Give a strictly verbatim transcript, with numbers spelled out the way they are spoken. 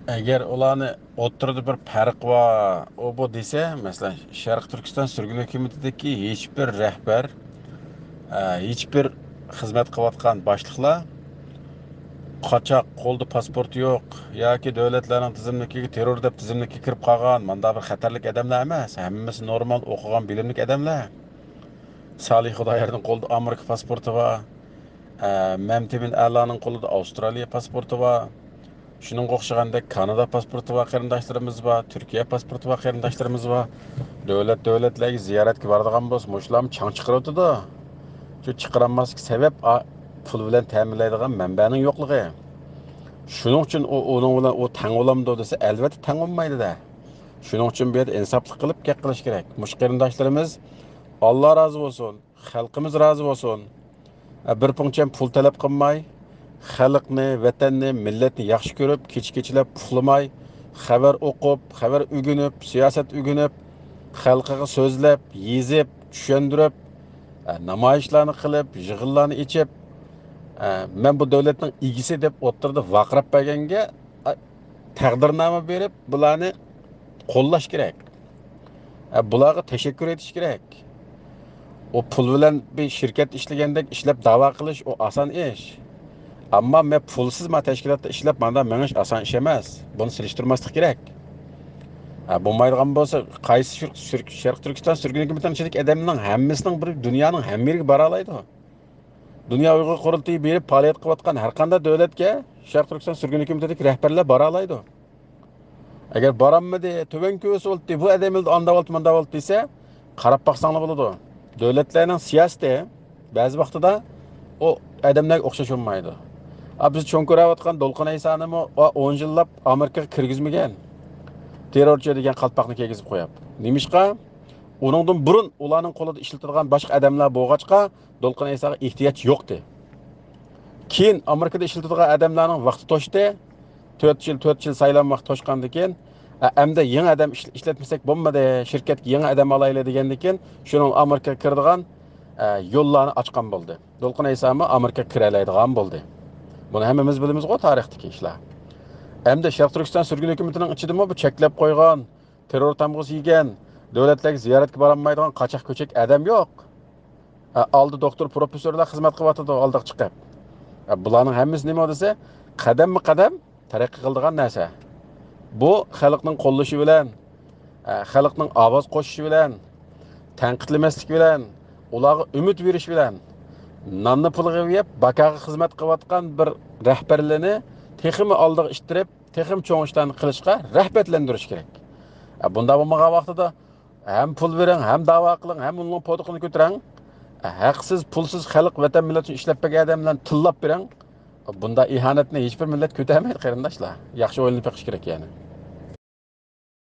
ئەگەر ئۇلارنى ئوتتۇرىدا بىر پەرق بار، ئۇ بۇ دېسە، مەسىلەن، شەرقىي تۈركىستان سۈرگۈن ھۆكۈمىتىدىكى ھېچبىر رەھبەر، ئە، ھېچبىر خىزمەت قىلىۋاتقان باشلىقلار قاچاق، قولدا پاسپورتى يوق ياكى دۆلەتلەرنىڭ تىزىملىكىگە، تېررور دەپ تىزىملىككە كىرىپ قالغان مانداق بىر خەتەرلىك ئادەملەر ئەمەس. ھەممىسى نورمال ئوقۇغان، بىلىملىك ئادەملەر. سالىھ خۇداياردىن قولىدا ئامېرىكا پاسپورتى بار. ئە، مەمتىمىن ئەلانىڭ قولىدا ئاۋسترالىيە پاسپورتى بار. شۇنىڭغا ئوخشىغاندەك كانادا پاسپورتى بار قېرىنداشلىرىمىز بار، تۈركىيە پاسپورتى بار قېرىنداشلىرىمىز بار. دۆلەت دۆلەتلەرگە زىيارەتكە بارىدىغان بولسا، مۇشۇلارمۇ چاڭ چىقىرىۋاتىدۇ. شۇ چىقىرالماسلىق سەۋەب، ئا، پۇل بىلەن تەمىنلەيدىغان مەنبەنىڭ يوقلۇقى. شۇنىڭ ئۈچۈن ئۇ، ئۇنىڭ بىلەن ئۇ تەڭ بولامدۇ دېسە، ئەلۋەتتە تەڭ بولمايدۇ-دە. شۇنىڭ ئۈچۈن بۇ يەردە ئىنساپلىق قىلىپ گەپ قىلىش كېرەك. مۇشۇ قېرىنداشلىرىمىز، ئاللا رازى بولسۇن، خەلقىمىز رازى بولسۇن. ئە، بىر پۇڭچەم پۇل تەلەپ قىلماي، خەلقنى، ۋەتەننى، مىللەتنى ياخشى كۆرۈپ، كېچە-كېچىلەپ ئۇخلىماي، خەۋەر ئوقۇپ، خەۋەر ئۆگىنىپ، سىياسەت ئۆگىنىپ، خەلقىگە سۆزلەپ، يېزىپ، چۈشەندۈرۈپ، ئە، نامايىشلارنى قىلىپ، يىغىنلارنى ئېچىپ، ئە، مەن بۇ دۆلەتنىڭ ئىگىسى دەپ ئوتتۇرىدا ۋارقىراپ بەرگەنگە، ئە، تەقدىرنامە بېرىپ، بۇلارنى قوللاش كېرەك. ئە، بۇلارغا تەشەككۈر ئېيتىش كېرەك. ئۇ پۇل بىلەن بىر شىركەتتە ئىشلىگەندەك ئىشلەپ داۋا قىلىش، ئۇ ئاسان ئىش. ئەمما مەن پۇلسىز ما تەشكىلاتتا ئىشلەپ، ماندا مېڭىش ئاسان ئىش ئەمەس. بۇنى سېلىشتۇرماسلىق كېرەك. ھە، بولمايدىغان بولسا، قايسى شۇ-، سۈر-، شەرقىي تۈركىستان سۈرگۈن ھۆكۈمىتىنىڭ ئىچىدىكى ئادەمنىڭ ھەممىسىنىڭ بىر دۇنيانىڭ ھەممە يېرىگە بارالايدۇ. دۇنيا ئۇيغۇر قۇرۇلتىيى بېرىپ پائالىيەت قىلىۋاتقان ھەر قانداق دۆلەتكە شەرقىي تۈركىستان سۈرگۈن ھۆكۈمىتىدىكى رەھبەرلەر بارالايدۇ. ئەگەر بارالمىدى، تۆۋەن كۆرسە بولدى، بۇ ئادەم ئۆلدى، ئاندا بولدى، ماندا بولدى دېسە، قاراپ باقساڭلار بولىدۇ. دۆلەتلەرنىڭ سىياسىتى بەزى ۋاقتىدا ئۇ ئادەملەرگە ئوخشاش بولمايدۇ. ئا، بىز چوڭ كۆرۈۋاتقان دولقۇن ئەيسانىمۇ، ئا، ئون يىللاپ ئامېرىكىغا كىرگۈزمىگەن. تېررورچى دېگەن قالپاقنى كىيگۈزۈپ قويۇپ. نېمىشقا؟ ئۇنىڭدىن بۇرۇن ئۇلارنىڭ قولىدا ئىشلىتىدىغان باشقا ئادەملەر بولغاچقا، دولقۇن ئەيساغا ئېھتىياج يوقتى. كېيىن ئامېرىكىدا ئىشلىتىدىغان ئادەملەرنىڭ ۋاقتى توشتى. تۆت يىل، تۆت يىل سايلام ۋاقتى توشقاندىن كېيىن، ئە، ئەمدى يېڭى ئادەم ئىش-، ئىشلەتمىسەك بولمىدى، شىركەتكە يېڭى ئادەم ئالايلى دېگەندىن كېيىن، شۇنىڭ ئامېرىكىغا كىرىدىغان، ئە، يوللارنى ئاچقان بولدى. دولقۇن ئەيسامۇ ئامېرىكىغا كىرەلەيدىغان بولدى. بۇنى ھەممىمىز بىلىمىزغۇ، تارىختىكى ئىشلار. ئەمدى شەرقىي تۈركىستان سۈرگۈن ھۆكۈمىتىنىڭ ئىچىدىمۇ بۇ چەكلەپ قويغان، تېررور تامغىسى يېگەن، دۆلەتلەرگە زىيارەتكە بارالمايدىغان قاچاق-كۆچەك ئادەم يوق. ئە، ئالدى دوختۇر، پروفېسسورلار خىزمەت قىلىۋاتىدۇ، ئالدىغا چىقىپ. ئە، بۇلارنىڭ ھەممىسى نېمە دېسە، قەدەممۇ قەدەم تەرەققىي قىلىدىغان نەرسە. بۇ خەلقنىڭ قوللىشى بىلەن، ئە، خەلقنىڭ ئاۋاز قوشۇشى بىلەن، تەنقىدلىمەسلىك بىلەن، ئۇلارغا ئۈمىد بېرىش بىلەن، ناننى پۇلىغا يەپ، باكاغا خىزمەت قىلىۋاتقان بىر رەھبەرلەرنى تېخىمۇ ئالدىغا ئىتتىرىپ، تېخىمۇ چوڭ ئىشلارنى قىلىشقا رىغبەتلەندۈرۈش كېرەك. ئە، بۇنداق بولمىغان ۋاقتىدا ھەم پۇل بېرىڭ، ھەم داۋا قىلىڭ، ھەم ئۇنىڭ پوتىقىنى كۆتۈرۈڭ. ئە، ھەقسىز، پۇلسىز خەلق، ۋەتەن، مىللەت ئۈچۈن ئىشلەپ بەرگەن ئادەملەرنى تىللاپ بېرىڭ. بۇنداق ئىھانەتنى ھېچبىر مىللەت كۆتەرمەيدۇ، قېرىنداشلار. ياخشى ئويلىنىپ بېقىش كېرەك، يەنى.